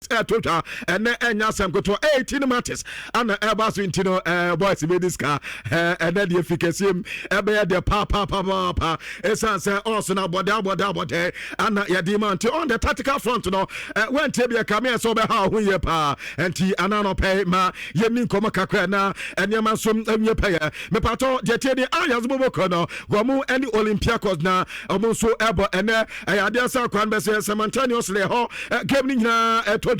Ɛto twa ɛnɛ ɛnyɛ asɛm ketewa. 18 matches ana ɛba so, nti no boys bɛdi sika ɛnɛ deɛ fi kɛseɛ mu ɛbɛyɛ deɛ paapaapaapa, ɛsiane sɛ ɔso no abɔdɛ abɔdɛ abɔdɛ ana yɛde ma. Nti on the tactical front no, wantie bi ɛka meɛ sɛ wobɛha wo ho yie paa. Nti ana nɔpɛ ma yɛni nkɔmmɔ kakra na nneɛma nso awie pɛyɛ. Mepatɔ deɛ tie ne Ajax bobɔkɔ no, wɔn ne Olympiacos na ɔmo nso ɛbɔ ɛnɛ. Ɛyɛ adeɛ sɛ akwan bɛsɛ simultaneously hɔ game no nyinaa ɛtɔ dwa.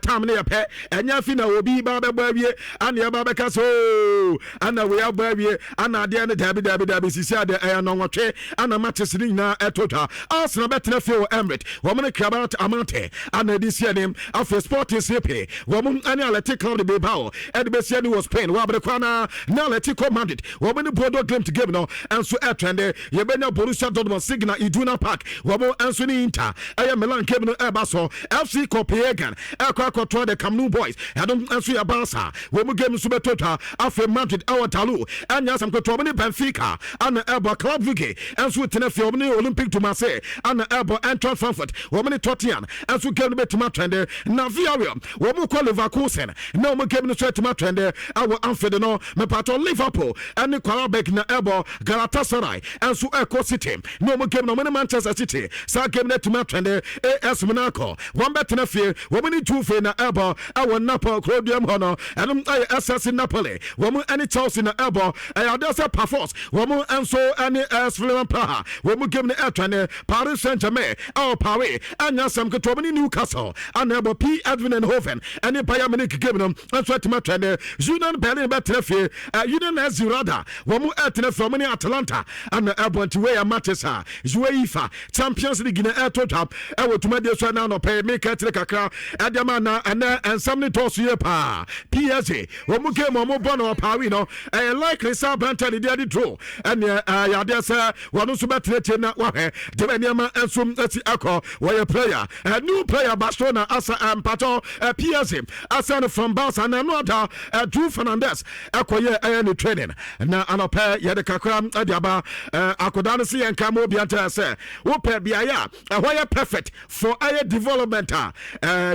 Tam no yɛ pɛ, ɛnyɛ afi na obi ba bɛbɔ awie ana ɛba bɛka sɛ oo ana wei abɔ awie ana adeɛ no. Daabi, daabi, daabi. Sisi adeɛ ɛyɛ nɔnwɔtwe ana matches no nyinaa ɛtɔ dwa. Arsenal bɛtena fie wɔ Emirates, wɔn ne Kairat Almaty ana ɛde si anim. Afei Sporting CP, wɔn ne Athletic Club de Bilbao ɛde bɛsi anim wɔ Spain wɔ abere kwan na Atletico Madrid wɔn ne Bodo Glimt game no nso ɛtrɛnde. Yɛbɛnya Borussia Dortmund, Signal Iduna Park, wɔn nso ne Inter ɛyɛ Milan game no ɛba so. FC Copenhagen ɛkɔ akɔtoa the Camp Nou boys, ɛno nso yɛ Barca wɔn mu game nso bɛtɔ dwa. Afei Madrid ɛwɔ Dalu, ɛnyɛ asɛm ketewa, wɔn ne Benfica ana ɛbɔ. Club Brugge nso tena fie, wɔn ne Olympique de Marseille ana ɛbɔ. Eintracht Frankfurt wɔn ne Tottenham nso game no bɛtumi atwɛnde, na Villarreal wɔn kɔ Leverkusen na wɔn game no nso atumi atwɛnde ɛwɔ Anfield no. Mepatɔ Liverpool ɛne Qarabag na ɛbɔ. Galatasaray nso ɛkɔ City na wɔn game no wɔn ne Manchester City, saa game no atumi atwɛnde. AS Monaco wɔn bɛtena fie, wɔn ne Juve na ɛbɔ ɛwɔ Napoli kuroduam hɔ no. Ɛnom ɛyɛ SSC Napoli, wɔn ne Chelsea na ɛbɔ. Ɛyɛ adeɛ sɛ Pafos wɔn nso ɛne AS Slavia Praha wɔn game no ɛtwɛne. Paris Saint Germain ɛwɔ Paris, ɛnyɛ asɛm ketewa, wɔn ne Newcastle ana ɛbɔ. PSV Eindhoven ɛne Bayern Munich game no nso atumi atwɛne. Union Berlin bɛtena fie, Union SG rather, wɔn ɛtena fie, wɔn ne Atalanta ana ɛbɔ. Nti wei yɛ matches a UEFA Champions League na ɛto dwa ɛwɔ dwumadie so ɛna anɔpɛ. Meka kyerɛ kakra ɛde ama na ɛnɛ nsɛm ne dɔɔso yie paa. PSG wɔn game wɔn bɔ no ɔpaawi no, ɛyɛ likely sɛ aberante ne deɛ de draw ɛneɛ ɛyɛ adeɛ sɛ wɔn nso bɛtena akyire na wahwɛ de bɛ nneɛma nso asi akɔ. Wɔyɛ player, a new player Barcelona asa mpatɔ PSG asa no from Barca, na ɛno ada Drew Fernandez ɛkɔyɛ ɛyɛ ne training na anɔpɛ yɛde kakra ɛde aba. Akwadaa no si yɛn ka ma obi antɛ sɛ wopɛ beaeɛ a ɛhɔ yɛ perfect for ɛyɛ development a,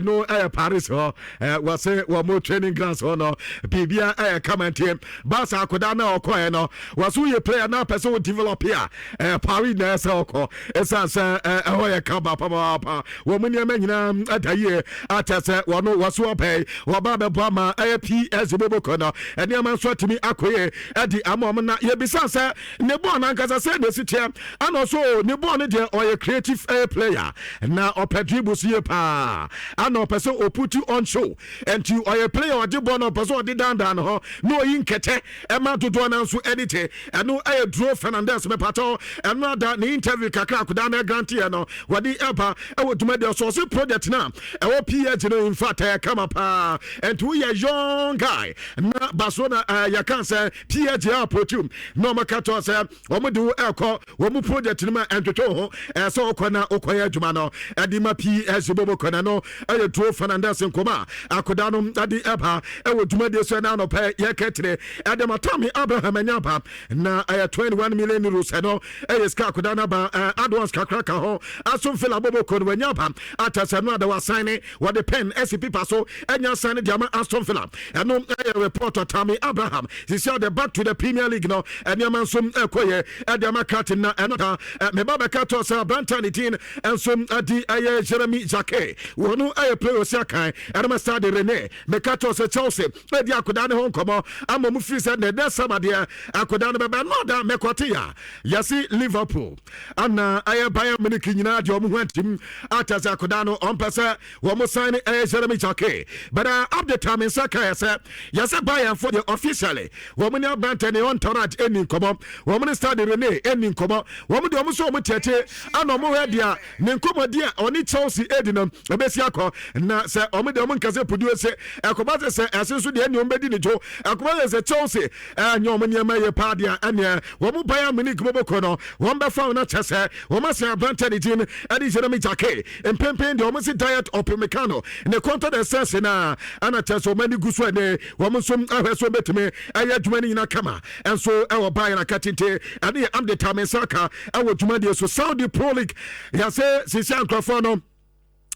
no ɛyɛ Paris hɔ. Wɔse wɔn mo training grounds hɔ no biribia ɛyɛ kama. Nti Barca akwadaa no a ɔkɔɛ no, wɔso woyɛ player na apɛ sɛ wo develop a, Paris na ɛsɛ ɔkɔ, ɛsiane sɛ ɛhɔ yɛ kama papaapa, wɔn mu nneɛma nyinaa ɛda yie akyɛ sɛ wɔno wɔso ɔbɛn wɔba bɛbɔ ama ɛyɛ PSG boboko no, nneɛma nso atumi akɔ yie ɛde ama ɔmo. Na yɛbisa sɛ ne bɔɔl nankasa sɛ na esi teɛ, ana ɔso ne bɔɔl no deɛ, ɔyɛ creative ɛyɛ player na ɔpɛ dribbles yie paa, ana ɔpɛ sɛ ɔput on show. Nti ɔyɛ player ɔgye bɔɔl na ɔpɛ sɛ ɔde dandan ne ho na ɔyi nkɛtɛ ɛma dodoɔ no nso ɛde te. Ɛno ɛyɛ Dro Fernandez. Mepatɔ ɛno ada ne interview kakra akodaa no ɛgranteɛ no wɔde ɛba ɛwɔ dwumadeɛ so. Ɔse project no a ɛwɔ PSG no, in fact, ɛyɛ kama paa. Nti woyɛ young guy na Barcelona yɛka sɛ PSG approach na ɔmaka kyerɛ sɛ wɔn de wo ɛkɔ wɔn project no mu a, ɛntwetwe wo ho, ɛsɛ wokɔ na wokɔyɛ adwuma no ɛde ma PSG bɔbɔ na no ɛyɛ Dro Fernandez nkɔmɔ a akoda no ɛde ɛba ɛwɔ dwumadie so. Ɛna anɔpɛ yɛka kyerɛ ɛde ma Tammy Abraham anya aba na ɛyɛ €21 million. Ɛno ɛyɛ sika akoda no aba, advance kakra ka ho. Aston Villa bɔbɔ kɔ no wanya aba ata sɛ no ada wasan ne wɔde pen ɛsi pipa so ɛnya san ne de ama Aston Villa. Ɛno ɛyɛ report. Tammy Abraham sisi ɔde back to the Premier League no, ɛnneɛma nso ɛkɔ yɛ ɛde ama kratin. Na ɛno da meba bɛka tɔ sɛ aberanta ne din nso ɛde ɛyɛ Jeremy Jacquet, wɔn ɛyɛ player osi akan ɛnum Stade Rennes. Meka tɔ sɛ Chelsea ɛdi akwadaa ne ho nkɔmɔ ama mu firi sɛ nɛnɛ sama deɛ akwadaa no bɛbɛ no ada mɛkɔte ya yɛsi Liverpool ana ɛyɛ Bayern Munich nyinaa deɛ ɔmo ho atim ata sɛ akwadaa no ɔmpɛ sɛ wɔn san ne ɛyɛ Jeremy Jacquet. But update a me nsa ka yɛ sɛ yɛsɛ Bayern fo deɛ, officially wɔn ne aberante ne entourage ɛni nkɔmɔ, wɔn ne Stade Rennes ɛni nkɔmɔ. Wɔn deɛ, wɔn nso wɔn tiɛkye ana wɔn hɛ deɛ ne nkɔmɔdi a ɔne Chelsea ɛdi no ɛbɛsi akɔ. Na sɛ wɔn deɛ, wɔn nkasa pudu ese ɛkɔba sɛ ɛse nso deɛ ɛne wɔn bɛdi ne dwo. Ɛkɔba sɛ Chelsea ɛnyɛ wɔn nneɛma yɛ paa deɛ, ɛneɛ wɔn Bayern Munich bɔbɔkɔ no wɔn bɛfa wɔn akyɛ sɛ wɔn asɛn aberante ne din ɛde Jeremy Jacquet. Mpempem deɛ, wɔn si Dayot Upamecano ne contract extension na ɛna kyɛ sɛ wɔn ani gu so. Ɛne wɔn nso ahwɛ so bɛtumi ɛyɛ adwuma no nyinaa kama ɛnso ɛwɔ Bayern akatinte. Ɛne yɛ amde tame nsa ka ɛwɔ dwumadie so. Saudi Pro League, yɛsɛ sisi nkurɔfoɔ no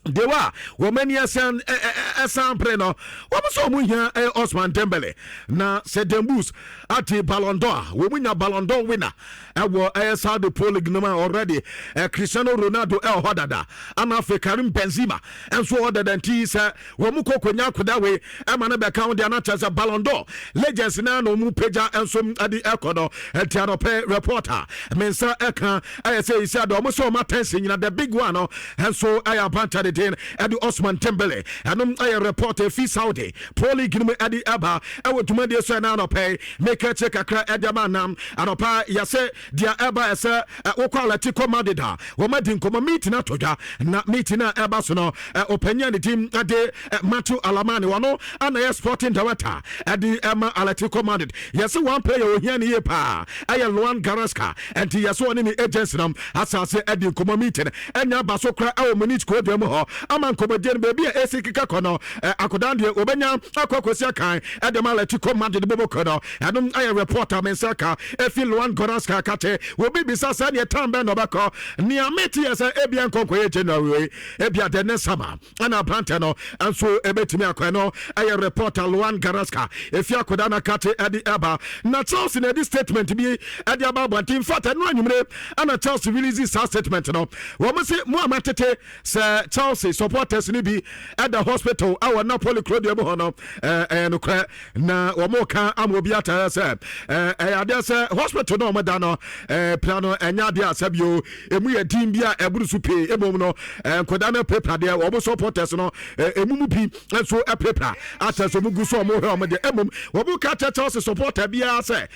De wa wɔn ani ɛsan ɛsan pere no, wɔn nso wɔn hia ɛyɛ Osman Dembele. Na sɛ Dembus ate Ballon d'Or a, wɔn nya Ballon d'Or winner ɛwɔ ɛyɛ Saudi Pro League no mu a, already Cristiano Ronaldo ɛwɔ hɔ dada, ana afei Karim Benzema nso wɔ dada. Nti sɛ wɔn kɔ konya akoda wei ɛma no bɛka ho deɛ, anakyɛ sɛ Ballon d'Or legends na wɔn pagya nso ɛde ɛkɔ no. Ɛnti anɔpɛ reporter me nsa ɛka ɛyɛ sɛ esi ade wɔn sɛ wɔn attention nyina, the big one no nso ɛyɛ abanta de den ɛde Osman Dembele. Ɛnom ɛyɛ report efi Saudi Pro League no mu ɛde ɛba ɛwɔ dwumadie so. Ɛna anɔpɛ meka kyerɛ kakra ɛde ama nam anɔpa yɛsɛ deɛ ɛba ɛsɛ wokɔ Atletico Madrid a, wɔn adi nkɔmɔ, meeting ato dwa. Na meeting a ɛba so no, ɔpanyin a ne din ɛde Mateu Alemany, wɔno ana yɛ sporting director ɛde ɛma Atletico Madrid. Yɛsɛ one player ohia ne yie paa ɛyɛ Luan Goretzka. Ɛnti yɛsɛ ɔne ne agency no asase ɛdi nkɔmɔ. Meeting ɛnya aba so kora ɛwɔ Munich kurodua mu hɔ ama nkɔmɔdie no baabi a ɛsi keka kɔ no, akodan deɛ wɔbɛnya akɔ akɔsi akan ɛde ma Atletico Madrid bɔbɔ no. Ɛnom ɛyɛ report a me nsa ka efi Luan Goretzka kate. Obi bisa sɛ neɛ time bɛn na ɔbɛkɔ. Nea mete yɛ sɛ ebia nkɔnkɔyɛ January wei, ebia the next summer ɛna aberantɛ no nso ɛbɛtumi akɔ. No ɛyɛ reporter Luan Goretzka efi akoda na kate ɛde ɛba. Na Chelsea na ɛde statement bi ɛde aba abɔnten. In fact, ɛno anwummere ɛna Chelsea release saa statement no. Wɔn se mo a matete sɛ Chelsea supporters no bi ɛda hospital ɛwɔ Napoli kurodua mu hɔ no, ɛyɛ nokorɛ. Na wɔn ka ama obi atare sɛ ɛyɛ adeɛ sɛ hospital no a wɔn da no pira no, ɛnyɛ adeɛ a sɛbio emu yɛ din bi a ɛburu so pii. Emom no, nkwadaa no apirapira deɛ, wɔn supporters no emu mu bi nso apirapira akyɛ sɛ wɔn gu so wɔn hwɛ wɔn deɛ. Emom wɔn ka kyerɛ Chelsea supporter biara sɛ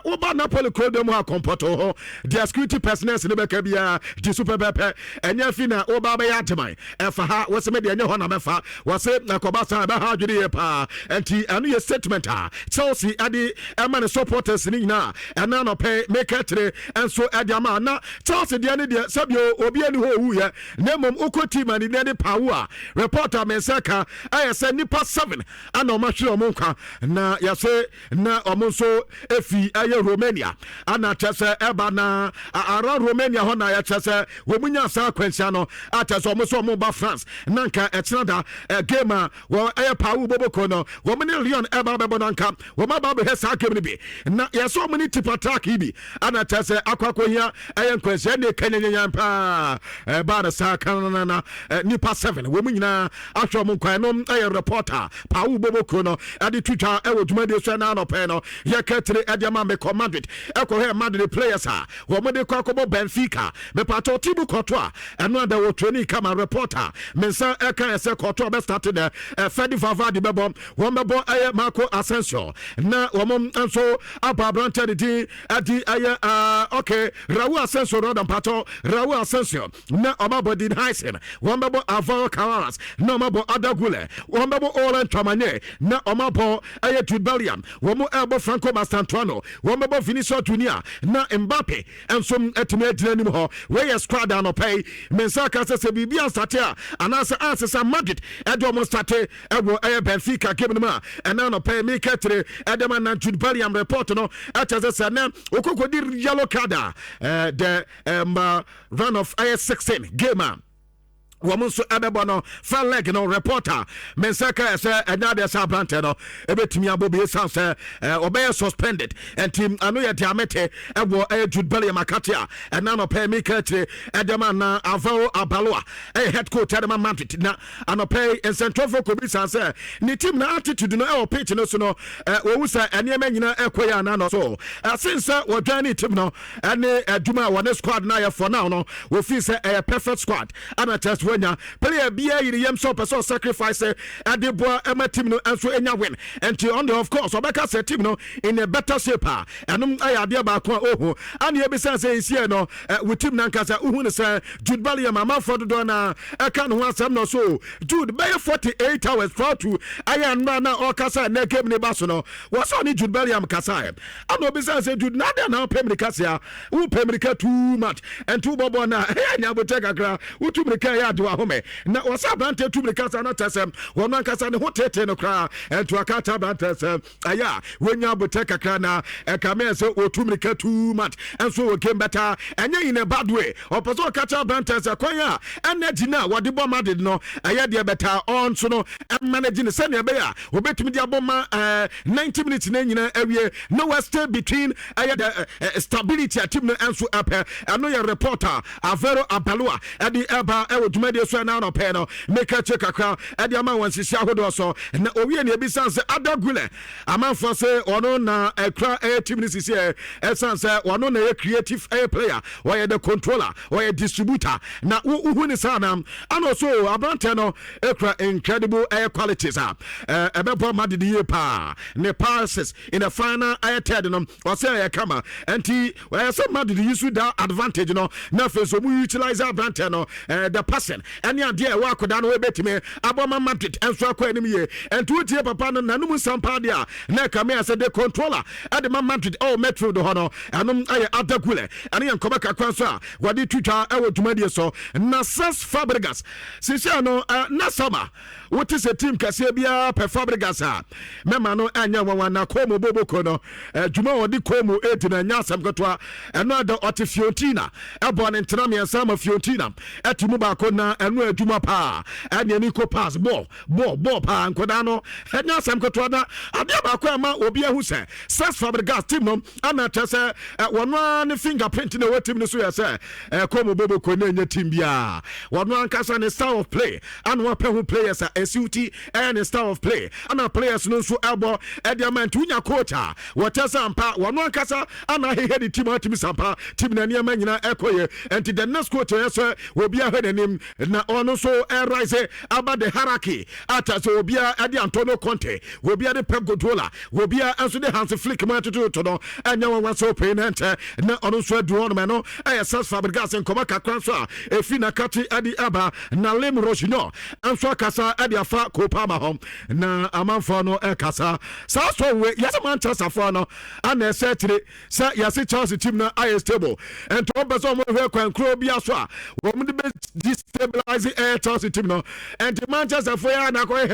woba Napoli kurodua mu ha, kɔmpɔtɔ hɔ deɛ, security personnel ne bɛka biara di so pɛpɛpɛ. Ɛnyɛ fi na woba bɛyɛ agyeman ɛfa ha, wɔsɛ me deɛ ɛnyɛ hɔ na mɛfa. Wɔsɛ ɛkɔba saa, ɛbɛha adwene yɛ paa. Ɛnti ɛno yɛ statement a Chelsea ɛde ɛma ne supporters ne nyinaa. Ɛna anɔpɛ meka kyerɛ nso ɛde ama na Chelsea deɛ ne deɛ, sɛbio obi ani hɔ owuyɛ, na mmom wokɔ team a ne deɛ de paawu a, reporter me nsa ka ɛyɛ sɛ nipa seven ɛna ɔmo ahwere ɔmo nkwa. Na yɛsɛ na ɔmo nso efi ɛyɛ Romania, ana kyɛ sɛ ɛba na around Romania hɔ na yɛkyɛ sɛ wɔn nya saa akwanhyia no, akyɛ sɛ ɔmo nso ɔmo ba France na nka ɛkyena da game a wɔ ɛyɛ paawu boboko no, wɔn ne Lyon ɛba bɛbɔ, na nka wɔn aba abɛhwɛ saa game no bi. Na yɛsɛ ɔmo ne tipper truck yi bi ana kyɛ sɛ akɔ akɔhia ɛyɛ nkwanhyia ne kanyanyanya paa. Ɛbaa no saa kanana, nipa seven wɔn nyinaa ahwɛ ɔmo nkwan no. Ɛyɛ reporter paawu boboko no ɛde twitwa ɛwɔ dwumadie so. Ɛna anɔpɛ no yɛka tiri ɛde ama mekɔ Madrid ɛkɔhwɛ Madrid players a wɔn de kɔ akɔbɔ Benfica. Mepatɔ Thibaut Courtois, ɛno ada wɔ training kama. Reporter me nsa ɛka ɛsɛ Courtois bɛstart dɛ, Fede Valverde bɛbɔ, wɔn bɛbɔ ɛyɛ Marco Asensio, na wɔn nso abɔ aberanteɛ de din ɛde ɛyɛ okay, Raul Asensio rɔda, mpatɔ Raul Asensio, na ɔmo abɔ Dean Huijsen, wɔn bɛbɔ Alvaro Carreras, na ɔmo abɔ Arda Guler, wɔn bɛbɔ Aurelien Tchouameni, na ɔmo abɔ ɛyɛ Jude Bellingham, wɔn ɛbɔ Franco Mastantuono, wɔn bɛbɔ Vinicius Junior, na Mbappe nso atumi agyina anim hɔ. Wɔyɛ squad anɔpɛ yi me nsa ka sɛ biribi ansate a anaasɛ ansesa, Madrid ɛde ɔmo start ɛwɔ ɛyɛ Benfica game no mu a ɛna anɔpɛ yi meka kyerɛ ɛde ma. Na Jude Bellingham report no ɛkyɛ sɛ nɛ okokodi yellow card a, the round of ɛyɛ 16 game a wɔn nso ɛbɛbɔ no, first leg no, reporter me nsa ka sɛ ɛnyɛ adeɛ sɛ aberantɛ no ɛbɛtumi abɔ bi, ɛsiane sɛ ɔbɛyɛ suspended. Ɛnti ɛno yɛ deɛ amete ɛwɔ ɛyɛ Jude Bellingham akate a ɛna anɔpɛ meka akyire ɛde ma. Na Alvaro Arbeloa ɛyɛ head coach ɛde ma Madrid. Na anɔpɛ yi nsɛntwerɛfoɔ kɔbisa sɛ ne team na attitude no ɛwɔ pitch no so no, wɔwu sɛ nneɛma nyinaa ɛkɔ yɛ ana no so ɛsen sɛ wɔdwan ne team no ɛne adwuma a wɔne squad no ayɛ. For now no, wɔfii sɛ ɛyɛ perfect squad, ana kyerɛ sɛ wɔanya player biara yiri yam sɛ ɔpɛ sɛ ɔsacrifice ɛde boa ɛma team no nso ɛnya win. Nti on the of course ɔbɛka sɛ team no in a better shape a, ɛnom ɛyɛ adeɛ baako a ɔhu. Ane ebisa sɛ ɛsiɛ no wo team nankasa wohu no sɛ Jude Bellingham, amanfoɔ dodoɔ na ɛka ne ho asɛm no so, Jude bɛyɛ 48 hours prior to ɛyɛ nnora na ɔkasa ɛnɛ game ne ba so no, wɔsɛ ɔne Jude Bellingham kasaɛ, ana obisa sɛ, "Jude, na adɛn na wopɛ mmirika sea? Wopɛ mmirika too much, ɛnti wobɔbɔ no a ɛyɛ anya abotɛ kakra, wotu mmirika ɛyɛ ade." Agye wahome na wɔsɛ aberanteɛ tu mirika saa na kyɛ sɛ wɔn ankasa ne ho tete no koraa. Ɛnto aka kyɛ aberanteɛ sɛ ɛyɛ a wɔnya abotɛ kakra na ɛka mɛ sɛ wɔtu mirika too much ɛnso wɔ game bɛta ɛnyɛ in a bad way. Ɔpɛ sɛ ɔka kyɛ aberanteɛ sɛ kwan a energy no a wɔde bɔ Madrid no ɛyɛ deɛ bɛta ɔnso no ɛmanage no sɛnea ɛbɛyɛ a wɔbɛtumi de abɔ ma 90 minutes no nyinaa awie na wɔ stay between ɛyɛ the stability a team no nso ɛpɛ. Ɛno yɛ reporter Alvaro Arbeloa ɛde ɛba ɛwɔ dwumadie so. Ɛna anɔpɛ no meka kyɛ kakra ɛde ama wɔn sisi ahodoɔ so na owie ne ebisan sɛ Arda Guler, amanfoɔ sɛ ɔno na ɛkura ɛyɛ team no sisi ɛ ɛsan sɛ ɔno na ɛyɛ creative ɛyɛ player, ɔyɛ the controller, ɔyɛ distributor na wohu ne saa nam ana ɔso aberanteɛ no ekura incredible ɛyɛ qualities a ɛbɛbɔ Madrid yie paa. Ne passes in the final ɛyɛ third no, ɔsɛ ɛyɛ kama, nti ɛyɛ sɛ Madrid yi so da advantage no na afei nso ɔmo utilize aberanteɛ no the passing ɛne adeɛ ɛwɔ akɔda no ɛbɛtumi abɔ ma Madrid nso akɔ anim yie. Nti wotie papa no nanum nsɛm deɛ a na ɛka me sɛ the controller ɛde ma Madrid ɛwɔ midfield hɔ no, ɛnom ɛyɛ Arda Guler. Ɛne yɛ nkɔmɔ kakra nso a wɔde twitwa ɛwɔ dwumadie so. Na Cesc Fabregas sisia no na sama wote sɛ team kɛseɛ biara pɛ Fabregas a mɛma no ɛnyɛ nwanwa. Na Como boboko no, adwuma a ɔde Como ɛdi no ɛnyɛ asɛm ketewa. Ɛno ada ɔte Fiorentina ɛbɔ ne ntena mmiɛnsa ma Fiorentina ɛte mu baako na ɛno adwuma paa ɛne ani ko pass bɔɔl bɔɔl bɔɔl paa nkɔdaa no ɛnyɛ asɛm ketewa. Na adeɛ baako a ɛma obi ahu sɛ Cesc Fabregas team no ana kyerɛ sɛ wɔno ara ne fingerprint na ɛwɔ team no so yɛ sɛ Como boboko ne ɛnyɛ team biara, wɔno ankasa ne style of play ana wɔpɛ ho players a ɛsiw ti ɛyɛ ne style of play ana players no nso ɛbɔ ɛde ama. Nti wonya coach a wɔkyɛ sɛ ampa wɔno ankasa ana ahehɛ ne team atumi sampa team na nneɛma nyinaa ɛkɔ yɛ. Nti the next coach ɛyɛ sɛ obi ahwɛ n'anim na ɔno nso ɛrise aba the hierarchy ata sɛ obiara ɛde Antonio Conte, obiara de Pep Guardiola, obiara nso de Hans Flick mu atototo no, ɛnyɛ wɔn wɔn sɛ ɔpɛyi na nkyɛ na ɔno nso adu hɔ nom. Ɛno ɛyɛ Cesc Fabregas nkɔmɔ kakra nso a efi n'akakye ɛde aba. Na Liam Rosenior nso akasa ɛde afa Cole Palmer hɔ na amanfoɔ no ɛkasa saa so we yɛsɛ Manchesterfoɔ no ana ɛsɛ akyire sɛ yɛse Chelsea team no ayɛ stable, nti wɔn pɛ sɛ wɔn hwɛ kwan kuro bi aso a wɔn de bɛ destabilize ɛyɛ Chelsea team no. Nti Manchesterfoɔ yɛ ana akɔyɛ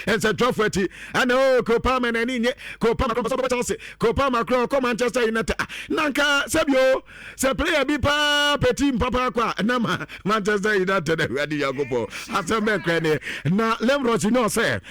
nsɛntwerɛfoɔ akyi ɛna o Cole Palmer n'ani nye Cole Palmer kɔ sɛ Chelsea, Cole Palmer korɔ ɔkɔ Manchester United na nka sɛbio sɛ player bi paa pɛ team papa akɔ a ɛnam Manchester United. Awurade Nyankopɔn, asɛm bɛnkora ne na Liam Rosenior sɛ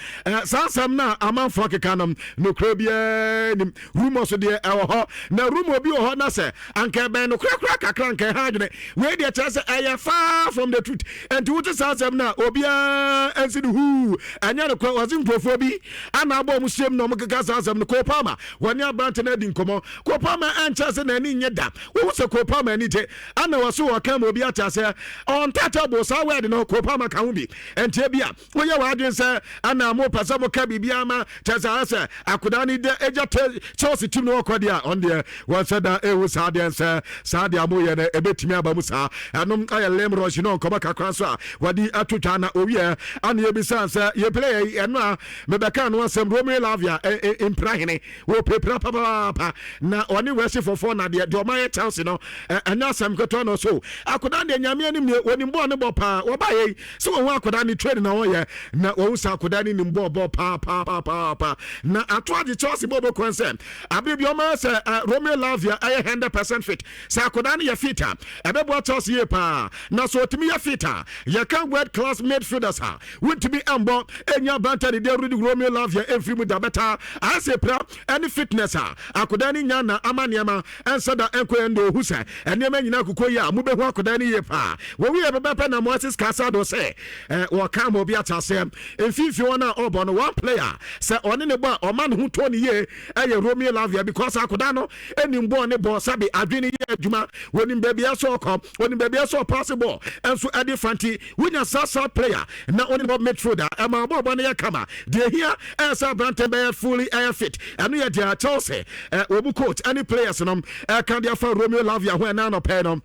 saa asɛm no a amanfoɔ keka no, nokorɛ biara nim. Rumour so deɛ ɛwɔ hɔ na rumour bi wɔ hɔ na sɛ anka ɛbɛn no korakora kakra anka ɛha adwene. Wei deɛ kyerɛ sɛ ɛyɛ far from the truth, nti wote saa asɛm no a obiara nsi no huu, ɛnyɛ no korɛ. Wɔse nkurɔfoɔ bi ana abɔ ɔmo siam na ɔmo keka saa asɛm no. Cole Palmer, wɔne aberante no adi nkɔmmɔ. Cole Palmer ɛnkyerɛ sɛ n'ani nye da. Wohu sɛ Cole Palmer ani gye ana wɔ so wɔka ma obi ate aseɛ untouchable saa word no, Cole Palmer ka ho bi. Nti bi a woyɛ w'adwene sɛ ana mopɛ sɛ moka biribiara ma kyerɛ sɛ ayɛ sɛ akodaa no de agya Chelsea team no wɔkɔ deɛ a ɔno deɛ wɔnsɛ da ɛhu saa deɛ nsɛ saa deɛ a moyɛ no ɛbɛtumi aba mu saa. Ɛnom ayɛ Liam Rosenior nkɔmmɔ kakra nso a wɔde ato dwa. Na owiɛ ana yɛbisa sɛ yɛ player yi ɛno a mebɛka no asɛm Romeo Lavia mpira hene wɔpepira papaapa na ɔne Wesley Fofana na deɛ deɛ ɔma yɛ Chelsea no ɛnyɛ asɛm ketewa no so. Akodaa deɛ, Nyame anim nie, wɔnim bɔɔl ne bɔ paa. Wɔba yɛ sɛ wɔn ho akodaa ne training na wɔyɛ na wɔn sɛ akodaa ne nim bɔɔl bɔɔl paa paa paa paa paa na ato agye Chelsea bɔɔl bɔ kwan sɛ abere bi ɔma sɛ Romeo Lavia ɛyɛ 100% fit. Sɛ akodaa no yɛ fit a, ɛbɛboa Chelsea yie paa. Na sɛ ɔtumi yɛ fit a, yɛka world class midfielders a wontumi mbɔ ɛnya aberante de deɛ Rudy Romeo Lavia ɛmfiri mu da bɛta ayɛ sɛ pira ɛne fitness a akodaa no nya na ama nneɛma ɛnsɛ da ɛnkɔ yɛn de ohu sɛ nneɛma nyinaa kokɔ yi a mobɛhu akodaa no yie paa. Wɔwie bɛbɛpɛ na Moises Caicedo sɛ wɔka ma obi ate aseɛ mfimfini wɔn a ɔbɔ no, one player sɛ ɔne ne bɔ a ɔma ne ho tɔ ne yie ɛyɛ Romeo Lavia, because akodaa no ɛnim bɔɔl ne bɔ sɛbe adwene yɛ adwuma, wɔnim baabi ɛsɛ ɔkɔ, wɔnim baabi ɛsɛ ɔpaase bɔɔl ɛnso ɛde fanti. Wonya saa saa player na ɔne bɔ midfield a ɛma bɔɔl bɔ no yɛ kama. Deɛ hia ɛyɛ sɛ aberante bɛyɛ fully ɛyɛ fit. Ɛno yɛ deɛ Chelsea wɔn coach ɛne players no ɛka de afa Romeo Lavia ho ɛna anɔpɛ no.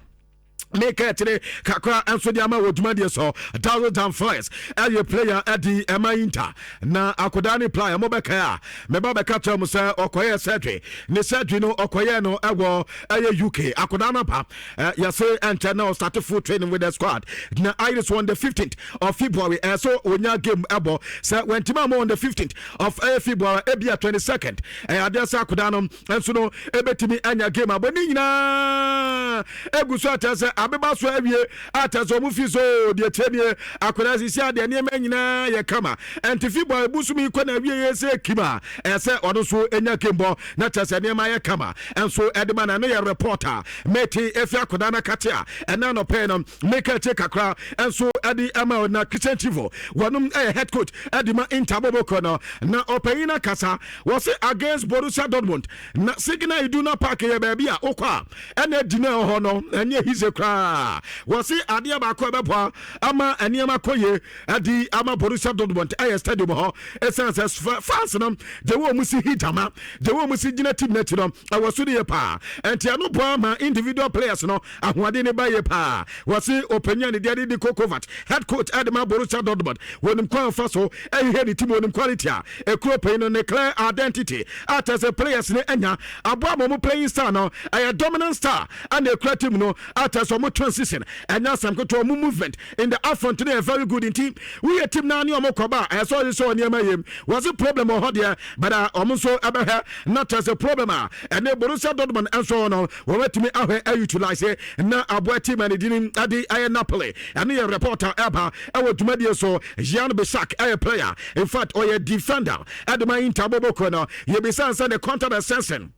Meka akyire kakra nso de ama wɔ dwumadie so. Daryl Dumfries ɛyɛ player ɛde ɛma Inter, na akodaa ne player mobɛkae a, meba bɛka kyerɛ mu sɛ ɔkɔyɛ surgery. Ne surgery no, ɔkɔyɛ no ɛwɔ ɛyɛ UK. Akodaa no ba, yɛse ɛnkyɛ na ɔstart full training with the squad na ayere so on the 15th of February. Ɛso onya game ɛbɔ sɛ wɔntimi ama on the 15th of ɛyɛ February, ebia 22nd. Ɛyɛ adeɛ sɛ akodaa no nso no ɛbɛtumi anya game abɔ. Ne nyinaa egu so akyɛ sɛ abeba so awie akyɛ sɛ ɔmo fi so deɛ kyɛ nie. Akwadaa sisi adeɛ, nneɛma nyinaa yɛ kama. Ɛnti February busumi kɔ na awie yɛ sɛ kim a ɛsɛ ɔno nso enya game bɔ na kyɛ sɛ nneɛma yɛ kama ɛnso ɛde ma na. Ɛno yɛ report a mɛte efi akwadaa no akate a ɛna anɔpɛ no meka akyi kakra ɛnso ɛde ɛma. Na Christian Chivu, wɔnom ɛyɛ head coach ɛde ma Inter bɔbɔkɔ no, na ɔpanyin no kasa wɔse against Borussia Dortmund na Signal Iduna Park yɛ baabi a wokɔ a ɛna di no ɛwɔ hɔ no ɛnyɛ hise koraa. Wɔse adeɛ baako a ɛbɛboa ama nneɛma kɔ yie ɛde ama Borussia Dortmund ɛyɛ stadium hɔ, ɛsiane sɛ fans no de wɔ mu si hi gyama de wɔ mu si gyina team n'akyi no ɛwɔ so no yɛ paa. Ɛnti ɛno boa ma individual players no ahoɔden ne ba yie paa. Wɔse ɔpanyin a ne deɛ de Niko Kovac, head coach ɛde ma Borussia Dortmund, wɔnim kwan fa so ɛhwehwɛ ne team, wɔnim quality a ekuro panyin no ne clear identity a kyerɛ sɛ players ne anya aboa ma ɔmo playing style no ɛyɛ dominant style ɛna ekura team no a kyerɛ sɛ ɔmo transition ɛnya asɛm ketewa, ɔmo movement in the upfront no yɛ very good. Nti woyɛ team naa ne ɔmo kɔba a, ɛyɛ sɛ ɔyɛ sɛ ɔnneɛma yie. Wɔse problem wɔ hɔ deɛ, but ɔmo nso ɛbɛhwɛ na kyerɛ sɛ problem a ɛne Borussia Dortmund nso no wɔbɛtumi ahwɛ autilise na aboa team a ne din ɛde ɛyɛ Napoli. Ɛne yɛ reporter ɛba ɛwɔ dwumadie so. Yann Bisseck ɛyɛ player, in fact ɔyɛ defender ɛde ma Inter bɔbɔkɔ no. Yɛbisa sɛ ne contract extension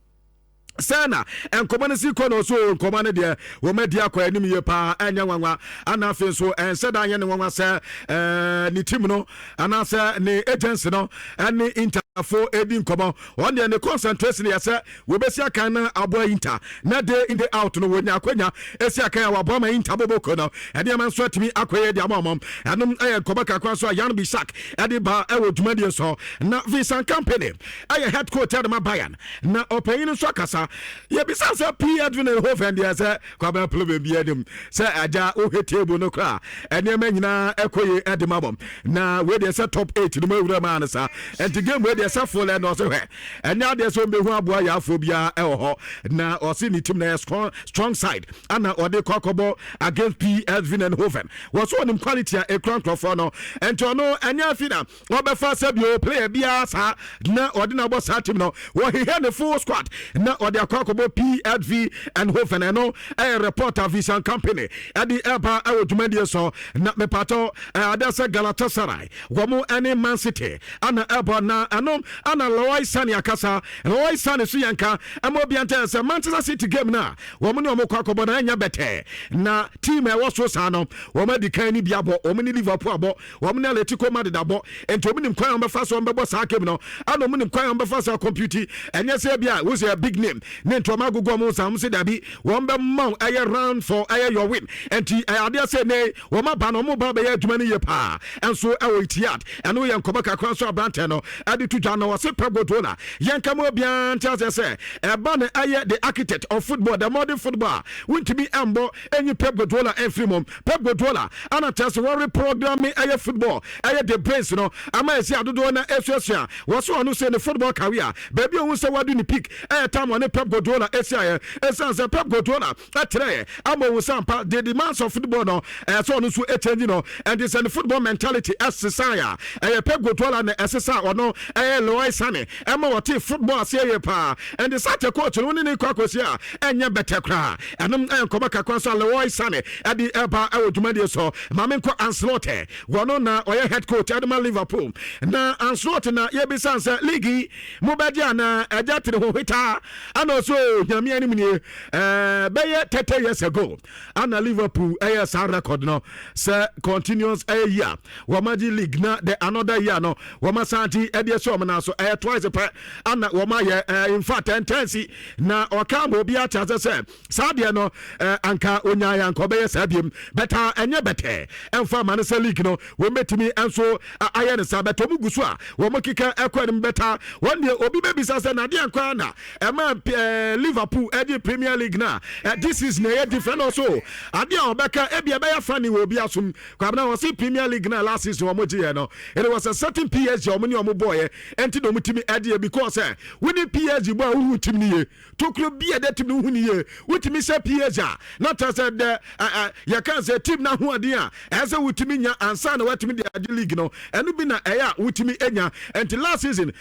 sɛ na nkɔmɔ no si kɔ no so. Nkɔmɔ no deɛ, wɔn adi akɔ anim yie paa. Ɛnyɛ nwanwa, ana afei nso ɛnsɛ da nyɛ ne nwanwa sɛ ne team no anaasɛ ne agency no ɛne Interfo edi nkɔmɔ. Wɔn deɛ, ne concentration yɛ sɛ wɔbɛsi akan na aboa Inter na day in, day out no wɔnya akwanya esi akan a wɔaboa ma Inter bɔbɔ no ɛnneɛma nso atumi akɔyɛ de ama wɔn. Ɛnom ɛyɛ nkɔmɔ kakra nso a Yann Bisseck ɛde ba ɛwɔ dwumadie so. Na Vincent Kompany ɛyɛ head coach ɛde ma Bayern, na ɔpanyin nso akasa. Yɛbisa sɛ PSV Eindhoven deɛ, sɛ kwabena problem bi anim sɛ agya wohwɛ table no koraa, ɛnneɛma nyinaa ɛkɔ yie ɛde ma bɔ na wei deɛ sɛ top 8 no mu awura mu ano saa. Ɛnti game wei deɛ sɛ full ɛna ɔsɛ hwɛ ɛnyɛ adeɛ sɛ ɔmbɛhu aboa yɛafoɔ biara ɛwɔ hɔ, na ɔse ne team na yɛ strong, strong side ana ɔde kɔ akɔbɔ against PSV Eindhoven. Wɔ so ɔnim quality a ɛkura nkurɔfoɔ no, ɛnti ɔno ɛnyɛ afi na ɔbɛfa sɛ bio player biara saa na ɔde na abɔ saa team no. Wɔhwehwɛ ne full squad na ɔde akɔ akɔbɔ PSV Eindhoven. Ɛno ɛyɛ reporter Vincent Kompany ɛde ɛba ɛwɔ dwumadie so. Na mepatɔ ɛade sɛ Galatasaray wɔn ɛne Man City ana ɛbɔ, na ɛno ana Leroy Sane akasa. Leroy Sane so yɛnka ɛma obi antɛ sɛ Manchester City game no a wɔn ne wɔn kɔ akɔbɔ na ɛnyɛ bɛtɛɛ, na team a ɛwɔ so saa no wɔn adi kan ne bi abɔ, wɔn ne Liverpool abɔ, wɔn ne Atletico Madrid abɔ, nti wɔn nim kwan a wɔbɛfa so wɔn bɛbɔ saa game no, ɛna wɔn nim kwan a wɔbɛfa so acompete. Ɛnyɛ sɛ bi a wosɛ big name ne nti wɔn agogo wɔn nsa wɔn sɛ dabi, wɔn bɛ ma ɛyɛ round for ɛyɛ your win. Nti ɛyɛ adeɛ sɛ ne wɔn aba na wɔn ba bɛyɛ adwuma no yie paa ɛnso ɛwɔ Etihad. Ɛno yɛ nkɔmɔ kakra nso aberantɛ no ɛde to dwa. Na wɔse Pep Guardiola, yɛn kama obiara nte aseɛ sɛ ɛba no ɛyɛ the architect of football, the modern football a wontumi ɛmbɔ ɛnyi Pep Guardiola ɛmfiri mu. Pep Guardiola ana kyerɛ sɛ wɔre program ɛyɛ football, ɛyɛ the brains no ama ɛsi adodoɔ na ɛsuasua. Wɔso ɔno sɛ ne football career baabi a ohun sɛ wadu ne peak ɛyɛ time ɔne Pep Guardiola ɛsi ayɛ, ɛsiane sɛ Pep Guardiola ɛkyerɛ ama ohun sɛ ampa the demands of football no ɛyɛ sɛ ɔno nso ɛchange no. Ɛnti sɛ ne football mentality ɛsesa a, ɛyɛ Pep Guardiola na ɛsesa. Ɔno ɛyɛ Leroy Sane ɛma wɔte football aseɛ yie paa. Ɛnti sɛ coach no ne ne kɔ akɔsi a, ɛnyɛ bɛtɛ koraa. Ɛnom ɛyɛ nkɔmɔ kakra so a Leroy Sane ɛde ɛba ɛwɔ dwumadie so. Maame nkɔ Ancelotti, wɔno na ɔyɛ head coach ɛde ma Liverpool, na Ancelotti na yɛbisa sɛ league yi mobɛgye anaa ɛgya tere ho hwetaa ana ɔso Nyame anim nie. Bɛyɛ 30 years ago ana Liverpool ɛyɛ saa record no sɛ continuous ɛyɛ year wɔn agye league, na the another year no wɔn asan agye ɛde ɛsɛ. wɔn nan so. Ɛyɛ twice pɛ ana wɔn ayɛ in fact ɛntɛnsi na ɔka ma obi ate ase sɛ saa deɛ no anka onyaayɛ anka ɔbɛyɛ saa biem bɛta ɛnyɛ bɛtɛ ɛmfa ama no sɛ league no wɔn bɛtumi nso ayɛ no saa bɛtɛ wɔn gu so a wɔn keka ɛkɔ anim. Bɛta wɔn deɛ, obi bɛbisa sɛ nadeɛ nkwa na ɛma Liverpool ɛde Premier League na this season ɛyɛ different also. Adeɛ a ɔbɛka ebi ɛbɛyɛ funny wɔ obi asom, Kwabena, wɔsi Premier League na last season wɔn gye yɛ no, it was a certain PSG wɔn ne wɔn bɔɔyɛ ɛnti na wɔn timi ɛde yɛ, because ɛ wɔne PSG bɔ a, wohu team ni yie, tokuro bi a ɛda team no hu ni yie. Wotumi sɛ PSG a, na kyerɛ sɛ dɛ ɛ yɛka sɛ team no ahoɔden a ɛyɛ sɛ wotumi nya ansa na watumi de agye league no, ɛno bi na ɛyɛ a wotumi nya. Nti last season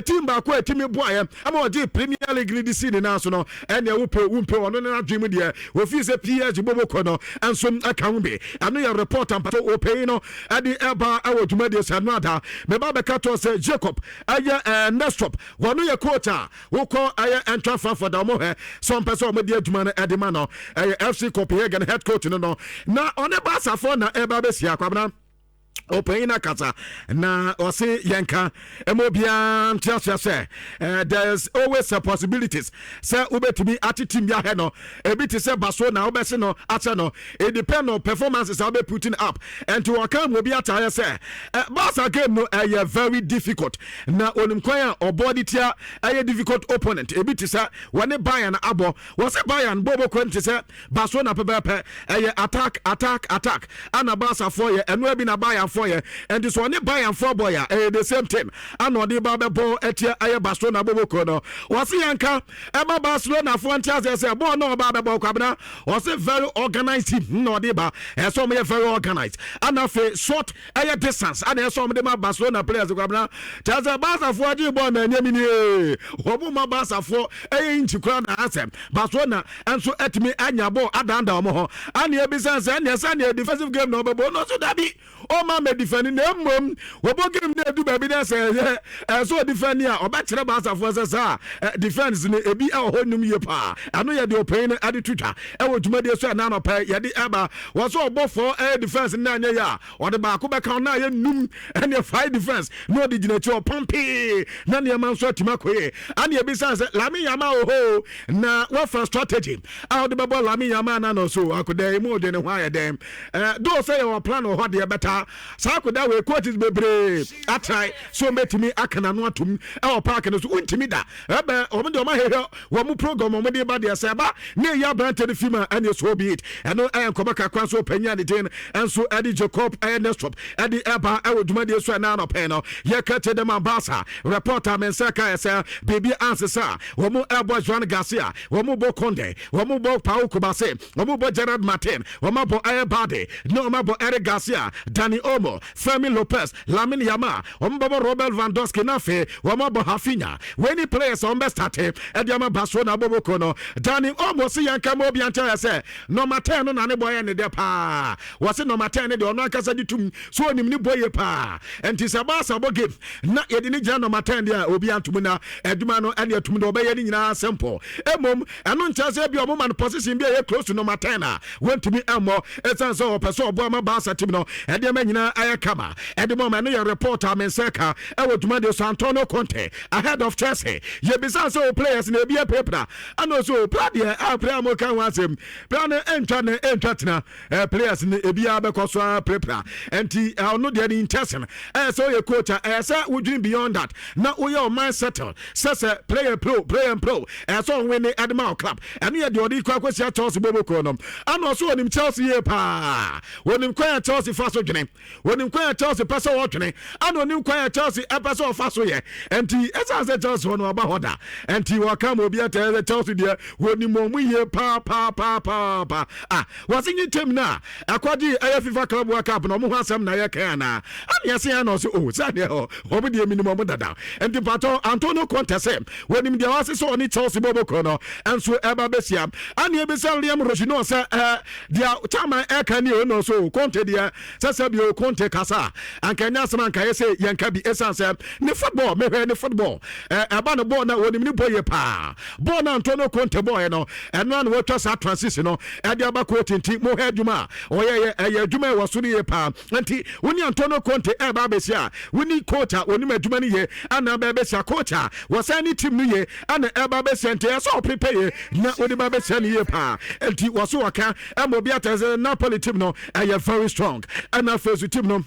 team baako a ɛtumi boayɛ ama ɔgye Premier League no de si ne nan so no, ɛnea wopɛ wompɛ, ɔno ne n'adwene mu deɛ ofii sɛ PSG bɔbɔkɔ no nso ɛka ho bi. Ɛno yɛ report ampato ɔpɛyi no ɛde ɛba ɛwɔ dwumadie sɛ ɛno ada meba bɛka toɔ sɛ Jacob ɛyɛ Nestop, wɔno yɛ coach a wokɔ ɛyɛ Eintracht Frankfurt a wɔn hɛ sɛ ɔmpɛ sɛ wɔde adwuma no ɛde ma no, ɛyɛ FC Copenhagen head coach no, na ɔne Barcafoɔ na ɛba bɛsia. Kwabena, ɔpanyin no akasa na ɔse yɛnka ɛma obiara nte aseɛ sɛ there is always a possibilities sɛ wobɛtumi ate team bi ahɛ no, ebi te sɛ baso na wobɛse no akyɛ no. It depend on performances a wobɛ putting up. Ɛnti wɔka mu obi ataayɛ sɛ Barca game no ɛyɛ very difficult na onim kwan a ɔbɔ de tia ɛyɛ difficult opponent, ebi te sɛ wɔne Bayern abɔ. Wɔsɛ Bayern bɔ bɔkɔ te sɛ Barcelona pɛpɛɛpɛ, ɛyɛ attack, attack, attack ana Barcafoɔ yɛ, ɛno bi na Bayernfoɔ yɛ. Ɛnti sɛ ɔne Bayernfoɔ bɔ yɛ a, ɛyɛ the same team ana ɔde ba bɛbɔ ɛtia ɛyɛ Barcelona bɔbɔkɔ no. Wɔse yɛnka ɛma Barcelonafoɔ nte aseɛ sɛ bɔɔl na ɔba bɛbɔ, Kwabena, ɔse very organized team na ɔde ba, ɛsɛ ɔmo yɛ very organized ana afei short ɛyɛ distance ana ɛsɛ ɔmo de ma Barcelona players. Kwabena, kyerɛ sɛ Barcafoɔ agye bɔɔl na ɛnyɛ mi nie, wɔn ma Barcafoɔ ɛyɛ inch koraa na asɛ Barcelona nso ɛtumi anya bɔɔl adanda wɔn ho. Ana ebisa sɛ ɛnea sɛ ɛnea defensive game na ɔbɛbɔ ɔno nso, dabi, ɔma mɛ defend, na mmom wɔbɔ game na edu baabi na sɛ ɛyɛ ɛsɛ ɔdefend a, ɔbɛkyerɛ Barcafoɔ sɛ saa defence no ebi ɛwɔ hɔ num yie paa. Ɛno yɛ deɛ ɔpanyin no ɛde to twa ɛwɔ dwumadie so ɛna anɔpɛ yɛde ɛba. Wɔ so ɔbɔ fɔ ɛyɛ defence no anyɛ yɛ a, ɔde baako bɛka na ayɛ num, ɛne five defence na ɔde gyina akyi ɔpɔn pii na nneɛma nso atumi akɔ yie. Ɛne ebisa sɛ Lamine Yamal wɔ hɔ na wɔfa strategy a ɔde bɛbɔ Lamine Yamal na no so akɔda emu ɔde ne ho ayɛ dɛn dɔw sɛ yɛwɔ plan wɔ hɔ deɛ bɛta saa akɔda wei. Coaches bebree atrae so wɔbɛtumi aka n'ano atom ɛwɔ park no so, wontumi da ɛbɛ wɔn deɛ wɔn ahwehwɛ wɔn program wɔn de ba deɛ sɛ ɛba ne ɛyɛ aberante no fi mu a, ɛne so be it. Ɛno ɛyɛ nkɔmɔ kakra nso ɔpanyin a ne din nso ɛde Jacob ɛyɛ Nestrop ɛde ɛba ɛwɔ dwumadie so. Ɛna anɔpɛ no yɛka kyɛ dɛm ambasa reporter me nsa ka ɛsɛ biribi ansesa. Wɔn ɛbɔ Joan Garcia, wɔn bɔ Kounde, wɔn bɔ Pau Cubarsi, wɔn bɔ Gerard Martin, wɔn abɔ ɛyɛ Balde ne wɔn abɔ Eric Garcia, Dani Olmo, Fermin Lopez, Lamine Yamal, wɔn bɛbɔ Robert Lewandowski na afei wɔn abɔ Raphinha. Wei ni players a wɔn bɛ start ɛde ama Barcelona abɔbɔkuo no. Dani Olmo si yɛn kama obi ankyɛn yɛ sɛ number 10 no na ne bɔ yɛ ne dɛ paa. Wɔsi number 10 ne deɛ, ɔno ankasa de tum so onim ne bɔ yie paa. Nti sɛ Barca bɔ game na yɛde ne gyina number 10 deɛ, obi antum na adwuma no ɛne atum deɛ ɔbɛyɛ ne nyinaa simple. Emom ɛno nkyɛn sɛ ebi ɔmo ma no position bi a ɛyɛ close to number 10 a, wɔntumi ɛmmɔ, ɛsiane sɛ ɔpɛ sɛ ɔbɔ ama Barca team no ɛdeɛma nyinaa ayɛ kama ɛde mɔ ma. Ɛno yɛ report a me nsa ka ɛwɔ dwumadie so. Antonio Conte ahead of Chelsea, yɛbisa sɛ o players na ebi apirapira ɛna ɔsɛ o pra deɛ a pra mo ka ho asɛm pra no ɛntwa ne ɛntwa tena players no ebiara bɛkɔ so a pirapira. Nti ɔno deɛ ne intention ɛyɛ sɛ ɔyɛ coach a, ɛyɛ sɛ wodwene beyond that na woyɛ ɔman settle sɛ player pro, player pro, ɛyɛ sɛ ɔnwe ne ɛde ma wo club. Ɛno yɛ deɛ ɔde kɔ akɔsia Chelsea bɔbɔkuo no. Ɛna ɔso onim Chelsea yie paa, onim kwan a Chelsea fa so dwene, onim kwan a Chelsea pɛ sɛ ɔdwene, ɛna onim kwan a Chelsea ɛpɛ sɛ ɔfa so yɛ. Nti ɛsiane sɛ Chelsea hɔ no ɔba hɔ da, nti wɔka ma obi atɛ sɛ Chelsea deɛ wɔnim wɔn mu yie paapaapaapaapa. Ah, wɔse nye team no a ɛkɔgye ɛyɛ FIFA Club World Cup na ɔmo ho asɛm na yɛ kan anaa ɛne ɛse yɛn na ɔse o sɛdeɛ hɔ ɔmo deɛ minim ɔmo dada. Nti mpatɔ Antonio Conte sɛ wɔnim deɛ wɔase sɛ ɔne Chelsea bɔbɔkuo no ɛnso ɛba bɛsia. Ɛne ebisa Liam Rosenior sɛ deɛ chairman ɛka ni o na ɔso Conte deɛ sɛ bio. Conte kasa a, anka ɛnyɛ asɛm anka yɛ sɛ yɛnka bi, ɛsiane sɛ ne football, mehwɛ ne football, ɛba no bɔɔl na wɔnim ne bɔ yie paa. Bɔɔl na Antonio Conte bɔɔɛ no, ɛno a na wɔatwa saa transition no ɛde aba coach, nti mohwɛ adwuma a ɔyɛyɛ, ɛyɛ adwuma ɛwɔ so no yie paa. Nti wo ne Antonio Conte ɛba abɛsi a, wo ne coach a wɔnim adwuma no yie ana bɛbɛsia, coach a wɔsan ne team no yie ana ɛba abɛsia, nti ɛsɛ ɔprepare yie na wode ba bɛsia no yie paa. Nti wɔ so wɔka ɛma obi atɛ sɛ Napoli team no ɛyɛ very strong, ɛna afei so team no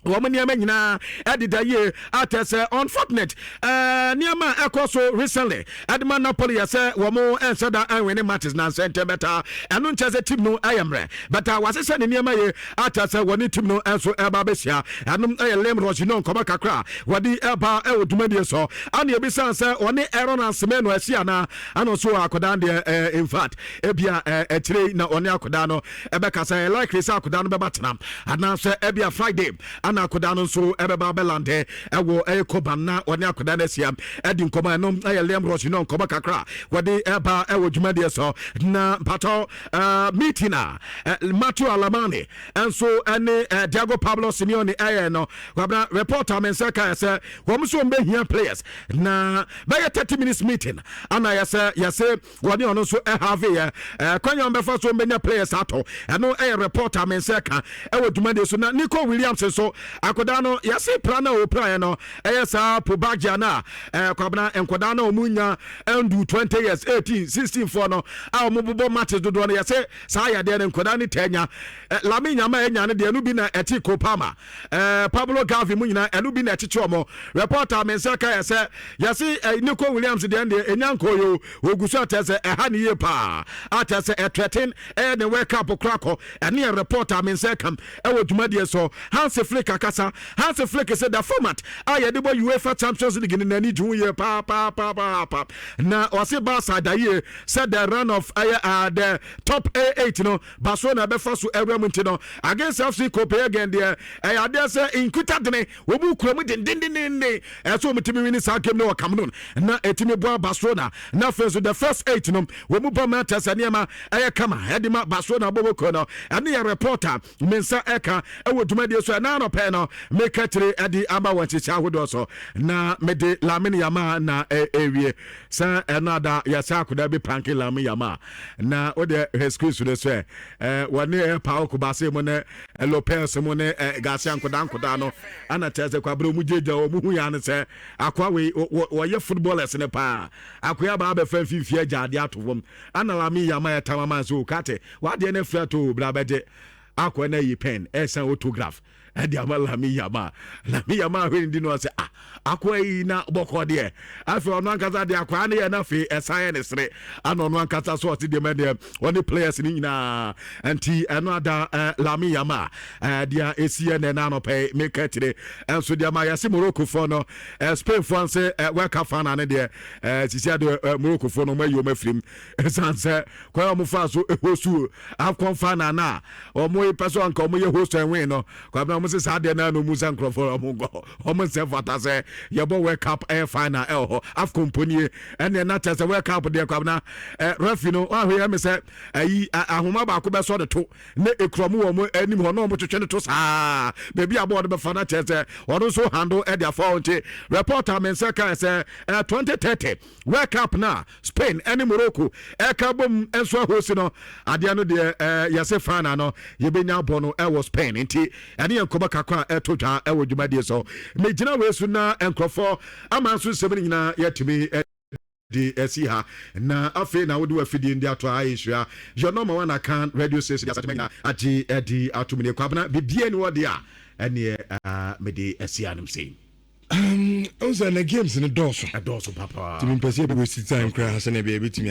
wɔn nneɛma nyinaa ɛdeda yie atɛ sɛ unfortunate nneɛma a ɛkɔ so recently ɛde ma Napoli yɛ sɛ wɔn ɛnhyɛ da ɛnwene matches na nsɛ ntɛm bɛta ɛno nkyɛn sɛ team no ɛyɛ mmerɛ bɛta wɔahyehyɛ ne nneɛma yie atɛ sɛ wɔne team no nso ɛba abɛhyia. Ɛnom ɛyɛ Liam Rosenior nkɔmɔ kakra wɔde ɛba ɛwɔ dwumadie so, ana ebisan sɛ wɔne Aaron Asemeno ɛsi ana ana nso akɔdaa deɛ in fact ebia ɛkyerɛ na ɔne akɔdaa no ɛbɛkasa. Ɛ likely sɛ akɔdaa no bɛba tena anaasɛ ebia Friday ana akɔdaa no nso ɛbɛba abɛland ɛwɔ ɛyɛ Koban na ɔne akɔdaa no asia ɛdi nkɔmɔ. Ɛno ɛyɛ Liam Rosenior nkɔmɔ kakra wɔde ɛba ɛwɔ dwumadie so. Na mpatɔ meeting a Mateu Alemany ɛnso ɛne Diego Pablo Simeone ɛyɛ no, wabena reporter me nsa kae sɛ wɔn nso wɔn bɛhia players na bɛyɛ 30 minutes meeting ana yɛsɛ yɛsɛ wɔne ɔno nso ɛhave yɛ kwan yɛn bɛfa so mbɛnya players atɔ. Ɛno ɛyɛ reporter me nsa ka ɛwɔ dwumadie so. Na Nico Williams nso akwadaa no, yɛse pra na ɔpraeɛ no ɛyɛ saa pubalgia no a kwabena nkwadaa no a wɔn nya ɛndu 20 years, 18, 16 foɔ no a wɔn bobɔ matches dodoɔ no, yɛse saa yadeɛ no nkwadaa no taa nya. Lamine Yamal anya no deɛ, ɛno bi na ɛte Cole Palmer, Pablo Gavi mu nyinaa, ɛno bi na ɛkyekye wɔn. Reporter me nsa ka yɛ sɛ yɛse Nico Williams deɛ ɛnya nkɔɔ yi o, ogu so atɛ sɛ ɛha ne yie paa atɛ sɛ ɛtrɛten ɛyɛ ne World Cup kora kɔ. Ɛne yɛ reporter me nsa ka ɛwɔ dwumadie so. Hansi Flick akasa. Hansi Flick sɛ the format a yɛde bɔ UEFA Champions League no n'ani gye ho yie paapaapaa, na ɔse Barca da yie sɛ the run of ɛyɛ the top 8 no Barcelona bɛfa so awura mu, nti no against FC Copenhagen deɛ, ɛyɛ adeɛ sɛ nkuta dene wɔn mu kura mu dendendenden, ɛsɛ wɔn tumi win saa game no wɔ Camp Nou na ɛtumi boa Barcelona. Na afei nso the first eight no wɔn mu bɔ mɛtɛ sɛ nneɛma ɛyɛ kama ɛde ma Barcelona bɔ wɔkɔ no. Ɛne yɛ reporter me nsa ɛka ɛwɔ dwumadie so. Ɛna anɔpɛ no meka kyerɛ ɛde ama wɔn nhyehyɛ ahodoɔ so na mede Lamine Yamal na ɛwie sɛ ɛno ada yɛsɛ akoda bi prank Lamine Yamal na wode hwɛ screen so no sɛ wɔne Pau Cubarsi mu ne Lopez mu ne Garcia nkoda nkoda no ana kyerɛ sɛ kwabere mu gyegya wɔn hu ya no sɛ akoa wei wɔyɛ footballers ne paa. Akoa baa bɛfa mfimfini agya adeɛ ato fam ana Lamine Yamal yɛ tam ama nso kate wadeɛ no afiri ato bra bɛgye. Akoa no ayi pen ɛsan autograph ɛde ama Lamine Yamal. Lamine Yamal ahwɛ ne di no sɛ, ah, akoa yi na bɔkɔ deɛ. Afei ɔno ankasa deɛ akoa no yɛ no, afei ɛsan yɛ ne sere ana ɔno ankasa so ɔte deɛ ma deɛ ɔne players no nyinaa. Nti ɛno ada Lamine Yamal deɛ ɛsi yɛ nɛ na anɔpɛ meka kyire ɛnso deɛ ma yɛse Morocco foɔ no, Spain foɔ nse World Cup final no deɛ sisi adeɛ Morocco foɔ no ɔmo ayi ɔmo afirim ɛsiane sɛ kwan a ɔmo fa so host AFCON final na ɔmo pɛ sɛ ɔnka ɔmo yɛ host and win no, kwabena ɔmo sɛ saa deɛ naa na ɔmo sɛ nkurɔfoɔ ɔmo nkɔ ɔmo nsɛ fata sɛ yɛbɔ World Cup ɛyɛ final ɛwɔ hɔ. AFCON mponie ɛnna ɛna kyɛ sɛ World Cup deɛ, kwabena referee no wahwɛ yɛ mi sɛ ɛyi ahoma baako bɛsɔ de to ne ekura mu wɔ ɔmo anim hɔ na ɔmo twetwe ne to saa beebi a bɔɔl no bɛfa na kyerɛ sɛ ɔno nso handle ɛde afa wɔn. Nti reporter mi nsa kan sɛ 2030 World Cup na Spain ɛne Morocco ɛka bom nso ahosi no adeɛ no deɛ, yɛsɛ final no yɛbɛnya bɔ no ɛwɔ Spain. Nti ɛne yɛn nkɔmɔ kakra a ɛto dwa ɛwɔ dwumadie so. Megyina wei so na nkurɔfoɔ ama nso nsɛm no nyinaa yɛtumi de ɛsi ha na afei na wode wafidie ndi ato a ayɛ nhyira your number one Akan radio station de asatema nyinaa agye ɛde ato mu ne Kwabena bibia ni wɔ deɛ a ɛneɛ mede ɛsi anom sei. Ɔn sɛ na games no dɔɔso. Ɛdɔɔso papa. Nti mempɛ sɛ yɛbɛwaste time koraa sɛnea ɛbɛyɛ yɛbɛtumi